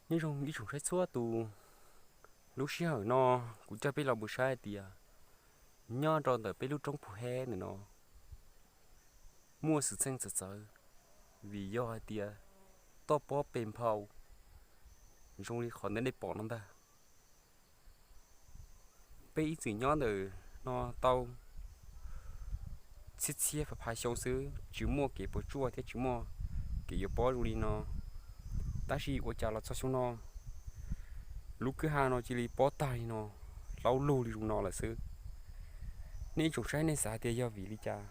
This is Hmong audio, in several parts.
Nyob zoo ib tsoom saib txhua tus, lub sij hawm no kuv coj peb los mus saib hais tias nyob rau ntawm peb lub roob Phu Heb ntawm no muaj xwm txheej txawv txawv, vim yog hais tias toj pob pes nphau zoo li qhov ntawd nej pom no ntag. Peb ib txwm nyob ntawm no tau txhiab txhiab phav phav xyoo xwb, tsis muaj kev puas tsuaj thiab tsis muaj kev yuav pob zoo li no. Tab sis ua cas los txog xyoo no, lub kwj ha no cia li pob tag li no, laub lug li zoo no lawm xwb. Nej ib tsoom saib nej xav hais tias yog vim li cas?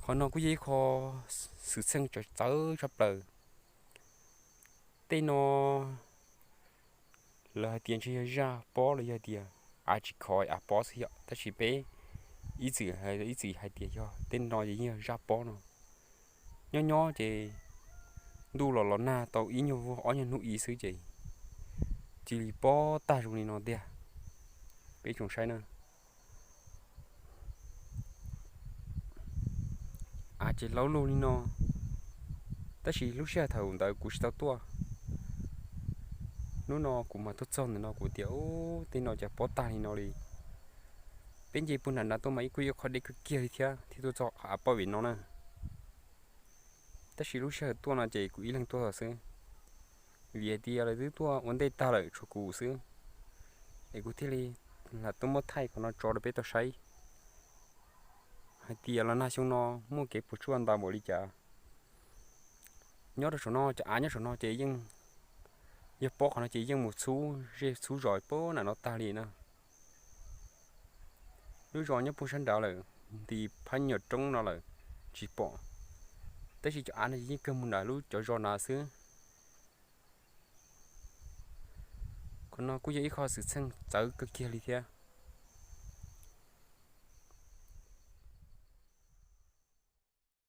Qhov no kuj yog ib qho xwm txheej txawv tshaj plaws. Tej no lawv hais tias ntshe yog zaj pob los yog tias av tsis khov av pob xwb yom, tab sis peb ib txwm ib txwm hais tias yog tej no ces yeej yog zaj pob no. Nyob nyob ces ntuj los los nag tau ib nyuag vuag ob nyuag hnub ib xwb ces cia li pob tag zoo li no tiag. Peb tsoom saib na, av ces laub lug li no, tab sis lub sij hawm thaum ntawd kuv tsis tau tuaj. Hnub no kuv mas tuaj txog ntawm no kuv tias, ub, tej no cas pob tag li no li. Peb nce puag nram nrad tuaj mas ib kuj yog qhov deb kawg kiag li thiab thiaj tuaj txog qhov av pob vim no na. Tab sis lub sij hawm tuaj no ces kuv ib leeg tuaj xwb, vim hais tias lawv twb tuaj ua ntej tag lawm tshuav kuv xwb, es kuv thiaj li lam tuaj muab thaij qhov no tso rau peb tau saib hais tias los nag xyoo no muaj kev puas tsuaj ntau npaum li cas. Nyob rau saum no cov av nyob saum no ces yeej yog pob qhov no ces yeej mus txhub zej txhub zos puag nram no tag li na. Lub zos nyob puag sab nrad lawm, nti phab nyuag roob no lawm tsis pom, tab sis cov av no ces yeej kawg mus nram lub cov zos nrad xwb. Qhov no kuj yog ib qho xwm txheej txawv kawg kiag li thiab.